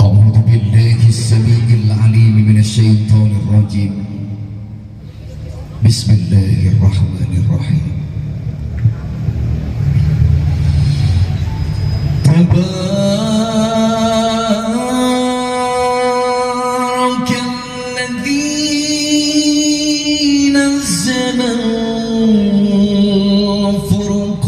أعوذ بالله السميع العليم من الشيطان الرجيم. بسم الله الرحمن الرحيم. تبارك الذي نزل الفرقان،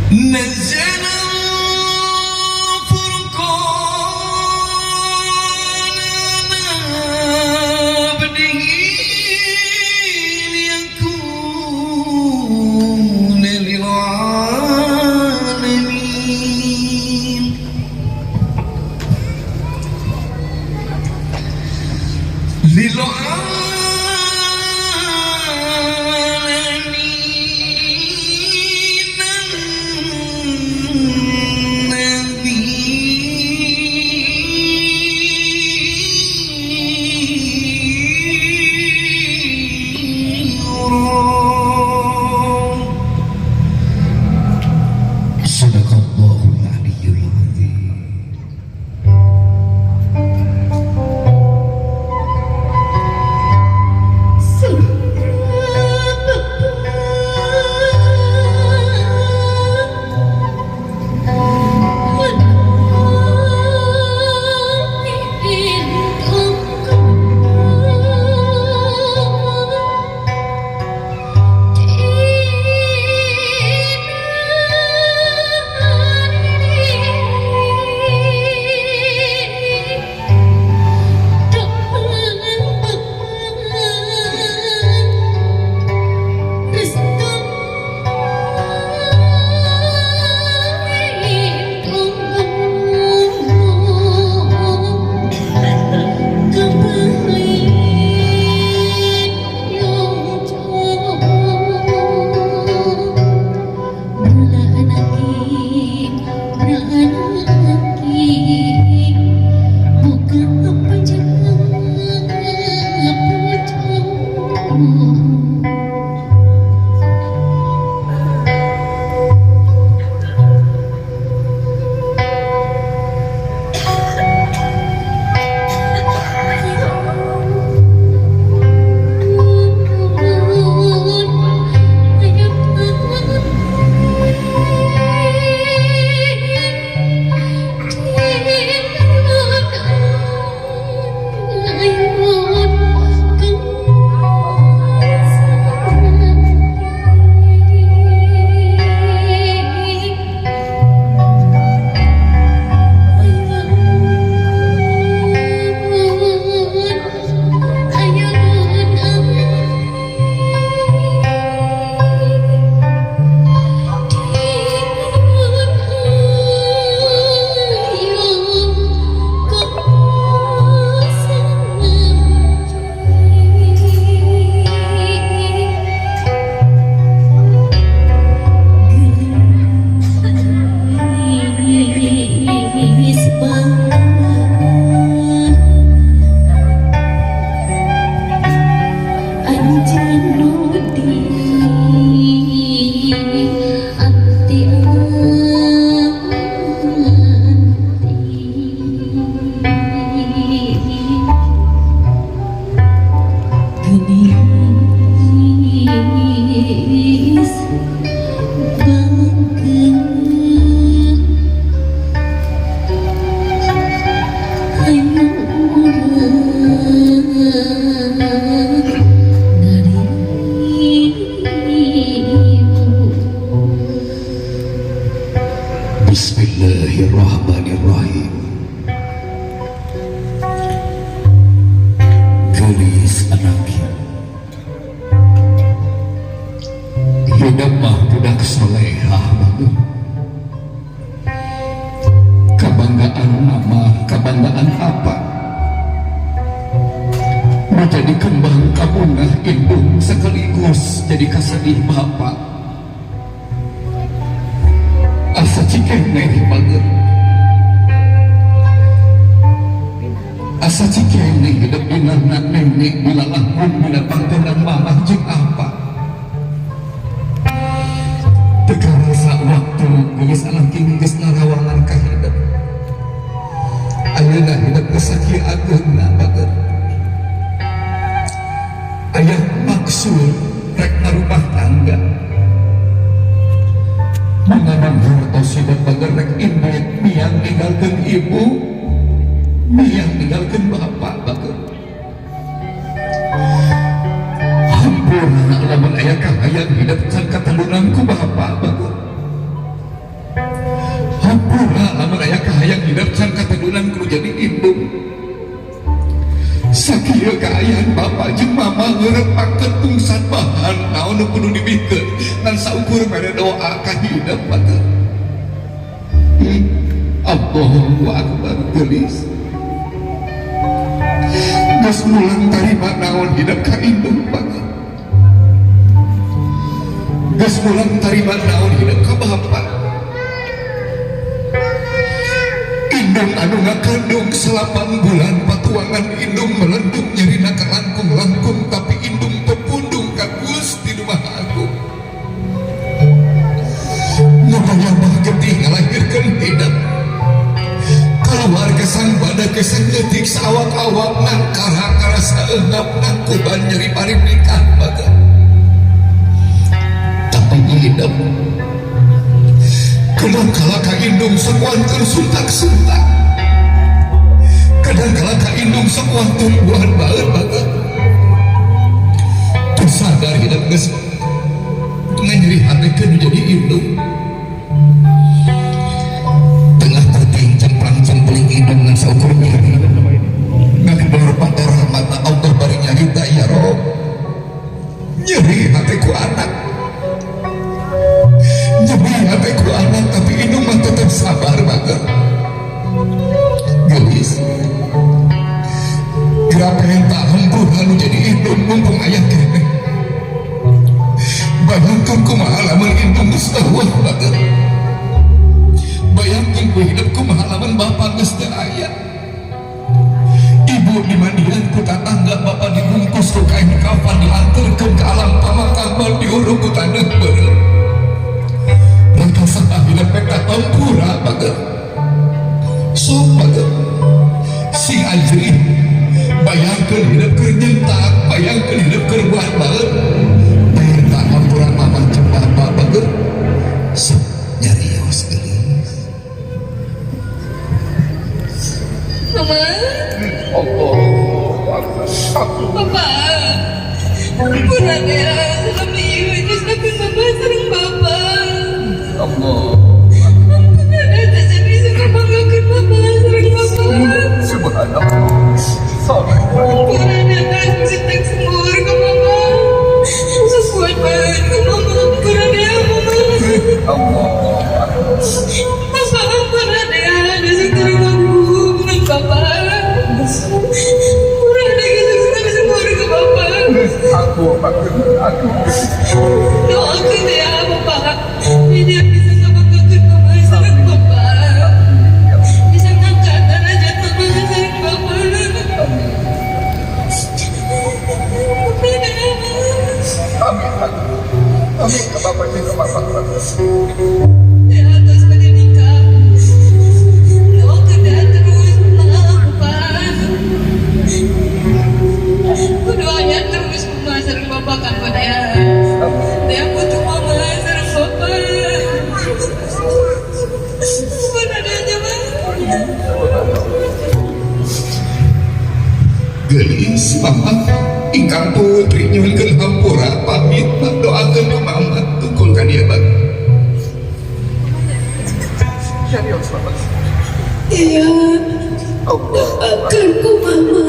نزل الفرقان على عبده ليكون للعالمين، للعالمين نذيرا. صدق الله العلي العظيم. Bismillahirrahmanirrahim. Geulis anaki, hidup mah budak solehah banget. Kebanggaan nama, kebanggaan apa? Menjadi kembang kabungah indung sekaligus jadi kasedih bapak. Asa cikeneh banget. Asa cikene hidup dina nenek dilalahun dina pangkonan mamah jeung apa. Teu karasa waktu geus alangking geus narawangan ka hidup. Ayeuna hidup geus sakieu ageungna, bager. Aya maksud rek ngarumah tangga. Menganang hartos hidup, bager, rek indit miang ninggalkeun ibu, miang ninggalkeun bapak, bager. Hampura lamun aya kahayang hidup can katalunan ku bapak, bager. Hampura lamun aya kahayang hidup can katalunan ku jadi indung. Sakieu kaayaan bapak jeung mama ngeureut paket tungsan bahan naon nu kudu dibikeun ngan saukur mere doa ka hidup, bager. Allahu Akbar, geulis. Geus mulang tarima naon hidup ka indung, bager. Geus mulang tarima naon hidup ka bapak. Indung anu ngakandung 9 bulan patuangan, indung melendung nyerina kalangkung-langkung, tapi indung tepundung ka Gusti Nu Maha Agung. Nu mah getih ngalahirkeun hidup. Keluar kesang pada kesang leutik sawak-awak nangkara karasa eungap nangkuban nyeri bari nikah, bager. Tapi hidup kadang kala ka indung sok wantun suntak-suntak, kadang kala ka indung sok wantun buahan baeur, bager. Teu sadar hidup geus nganyeri hatekeun jadi indung. Tengah penting cemplang-cempling indung ngan saukur nyeri ngagedor panto rahmatna Allah bari nyarita, "Ya Rob, nyeri hatiku anak, nyeri hatiku anak," tapi indung mah tetap sabar, bager. Geulis, geura perintah hampura nu jadi indung mumpung aya keneh. Bayangkan kumaha lamun indung geus euweuh, bager. Bayangkan ku hidup kumaha lamun bapak geus teu aya. Ibu dimandian ku tatangga, bapak dibungkus ku kain kafan, diantarkeun ke alam pamakaman, diuruk ku taneuh beureum. Raka saha hidup pek hampura, bager? Sok, bager, sing ajrih. Bayangkan hidup keur nyentak, bayangkan hidup keur buat baeur. Minta hampura mama jeung bapak, bager. Sok nyarios, geulis. Mama, Allah. Papa, hampura ya, selama ini geus lakuin mama sareng bapak. Allah. Hampura teh jadi suka banggakeun mama sareng bapak. Subhanallah. Sorry. Hampura terus sembur ke mama. Sesuai banget ke mama, hampura ya mama. Allah. Papa, hampura ya, ada terima hubungan bapak. Hampura gitu suka sembur ke bapak. Aku aku. Doakan ya bapak. Ini bisa ngebanggakeun mama sareng bapak. Bisa ngangkat derajat mama sareng bapak. Hampura ya. Amin. Amin ke bapak juga bapak. Ya terus pada nikah. Doakan ya terus mama bapak. Doanya terus mama sareng bapak kan pada ya. Dia butuh mama sareng bapak. Mana adanya mah. Geulis, mama ingkang putri nyuhunkeun hampura, pamit, doakeun nu mama tukul ka dieu, bang. Serius, mama. Iya, Allah. Doakan ku mama.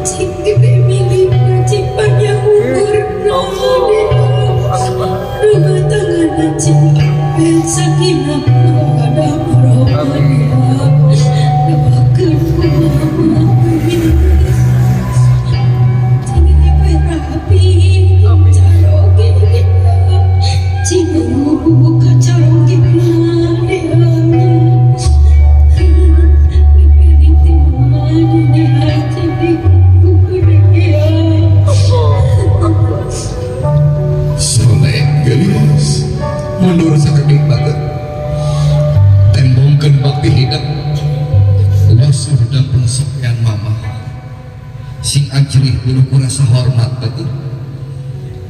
Cing gede milik, cing panjang umur. Rumah tangga cing awet sakinah mawaddah warahmah. Doakan ku mama. Cing gede rapi, caroge cing buka caroge na. Sing ajrih penuh ku rasa hormat, bagus.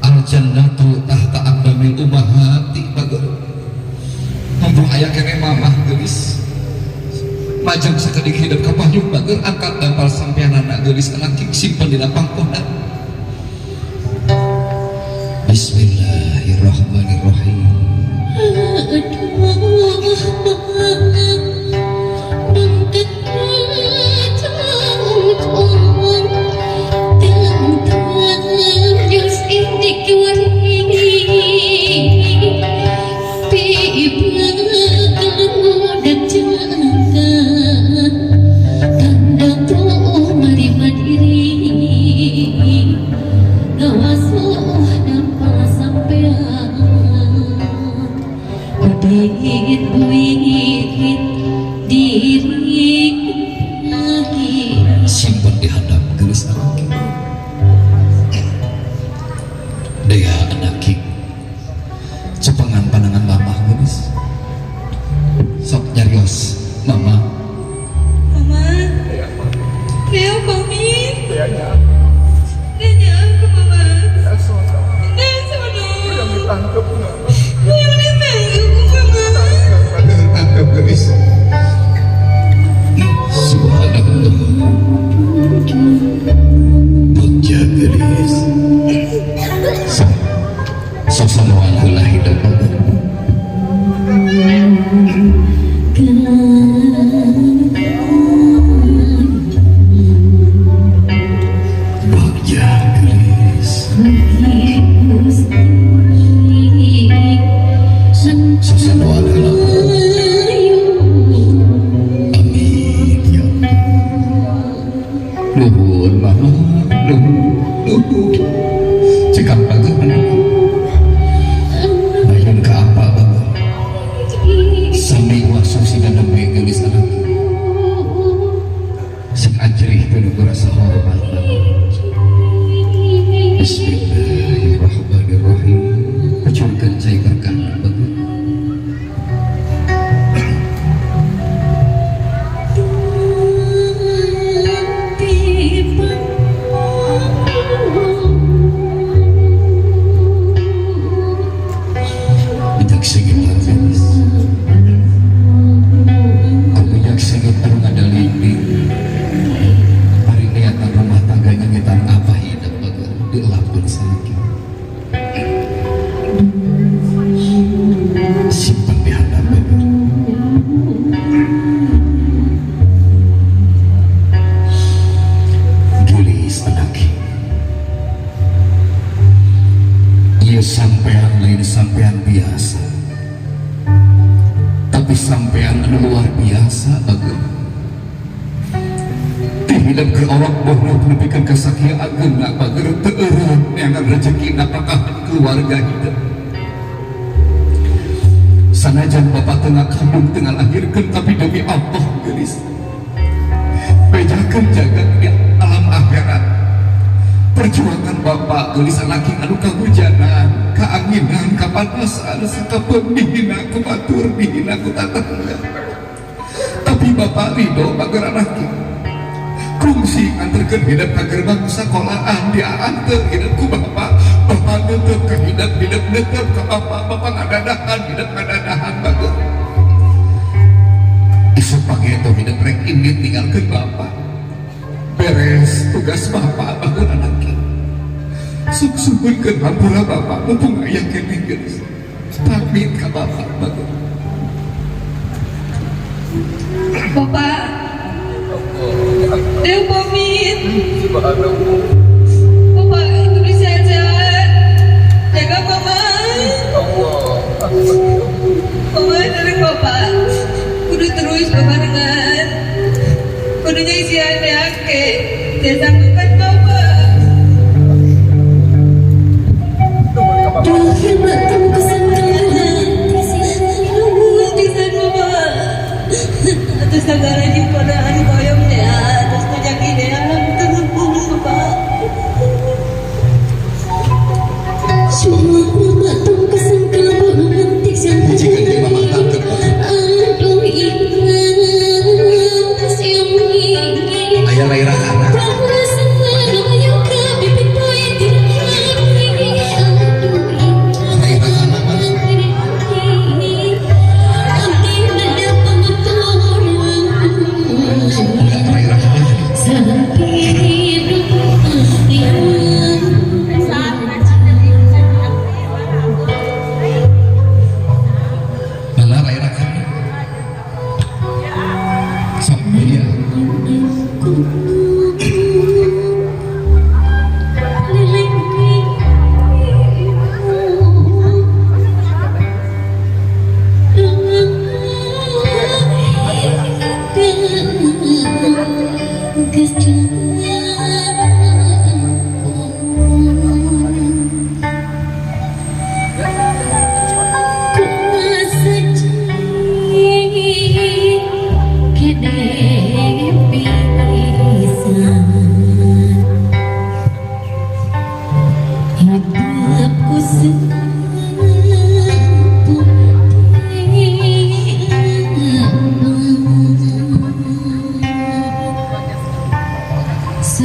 Al jannatu tahta aqdamil ummahati, bagus. Mumpung aya keneh mamah geulis, majeng sakedik hidup ka panyuk, bager. Angkat dampal sampeanana, geulis anak, simpen dina pangkohna. Bismillahirrahmanirrahim. Aduh, bangkat jauh tentang yang ini dan jaga tanda tuh menerima diri ngawasuh dampal sampean duit duit diri lagi. Simpen di handap, geulis anak. Dea anak, cepengan pandangan mamah, geulis. Sok nyarios mama. Mama, Dea pamit. Dea ke mama. Dea sono. Ditangkap. Yang ditangkap mama. Tangkap, geulis. Subhanallah. Bagja geulis. Sok sok sanoan heula hidup, bager. Bagja geulis. Sok sanoan heula. Amin ya Allah. Nuhun mama, nuhun, nuhun. Cekap, bager, anakku. Bayang ke apa, bager? Sami wasu siga nembe, geulis anakku. Sing ajrih penuh rasa hormat, bager. Bismillahirrahmanirrahim. Kucurkeun cai berkah, bager. Minyak sengit, geulis. Ku minyak sengit anu ngadalinding. Ari niatan rumah tangga nyengitan apa hidup, bager, dielapkeun sakieu. Simpen di handap, bager. Geulis anak. Ieu sampean lain sampean biasa. Tapi sampean anu luar biasa, bager. Teh hidup ke orok bohong nepikeun ka sakieu ageungna, bager, teu eureun neangan rezeki napakahan keluarga hidup. Sanajan bapak teu ngakandung, teu ngalahirkeun, tapi demi Allah, geulis. Bejakeun jagat di alam akhirat. Perjuangan bapak, geulis anak, anu kahujanan, kaanginan, kapanasan, sakapeung dihina ku batur, dihina ku tatangga. Tapi bapak ridho, bager anak. Kungsi nganterkeun hidup ka gerbang sekolahan, dianteur hidup ku bapak. Bapak netep ke hidup, hidup netep ke bapak, bapak ngadadahan, hidup ngadadahan, bager. Isuk pangeto hidup rek indit tinggalkeun bapak. Beres tugas bapak, bager anak. Suk suhunkeun hampura bapak mumpung aya keneh, geus. Pamit ka bapak, bager. Bapak, Dea pamit. Bapak kudu sehat-sehat. Jaga mama. Mama sareng bapak kudu terus bebarengan. Kudu nyisihan ke. Jasa ngangkat bapak. Nuhun pisan, Bapak. Atas segala pada anu koyong dea, atas rezeki dea, nuhun, Bapak. Pujikan dia mama tangkep, bager. Aya laira kana.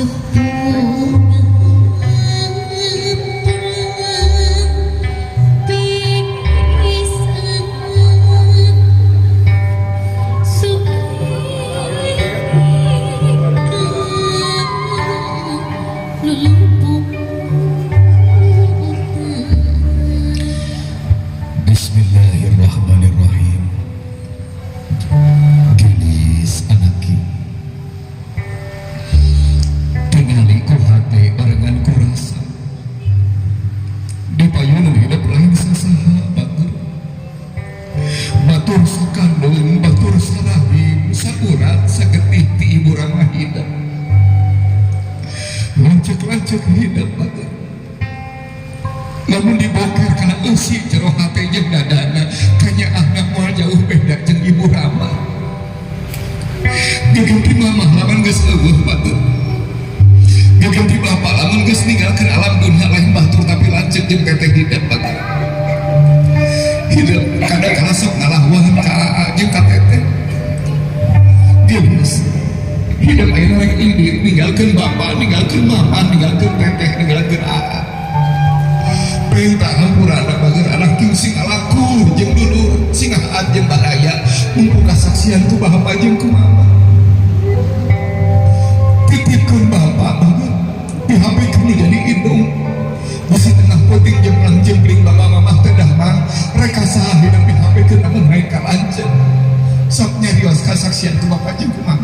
Bismillahirrahmanirrahim. Gelis anaki. Tingali ku hate barengan ku rasa. Di payunan hidup lain sasaha, batur. Batur sakandung, batur sarahim, saurat, sagetih ti ibu rama hidup. Lanceuk-lanceuk hidup, batur. Lamun diboker kana eusi jero hate jeung dadana, kanyaahna moal jauh beda jeung ibu rama. Gaganti mamah lamun geus euweuh, batur. Gaganti bapak lamun geus ninggalkeun alam dunia, lain batur tapi lanceuk jeung teteh hidup, batur. Hidup kadang kala sok ngalawan ka aa jeung ka teteh. Geus hidup ayeuna rek indit ninggalkeun bapak, ninggalkeun mama, ninggalkeun teteh, ninggalkeun aa. Minta hampura anak, bager anak king sing alakur jeung dulur, sing aat jeung baraya, mumpung kasaksian ku bapak jeung ku mama. Titipkeun bapak, bager dihampikeun nu jadi indung. Bisi tengah peuting jemplang jempling bapak mamah teh damang, rek ka saha hidup dihampikeun namun naik ka lanceuk. Sok nyarios kasaksian ku bapak jeung ku mama.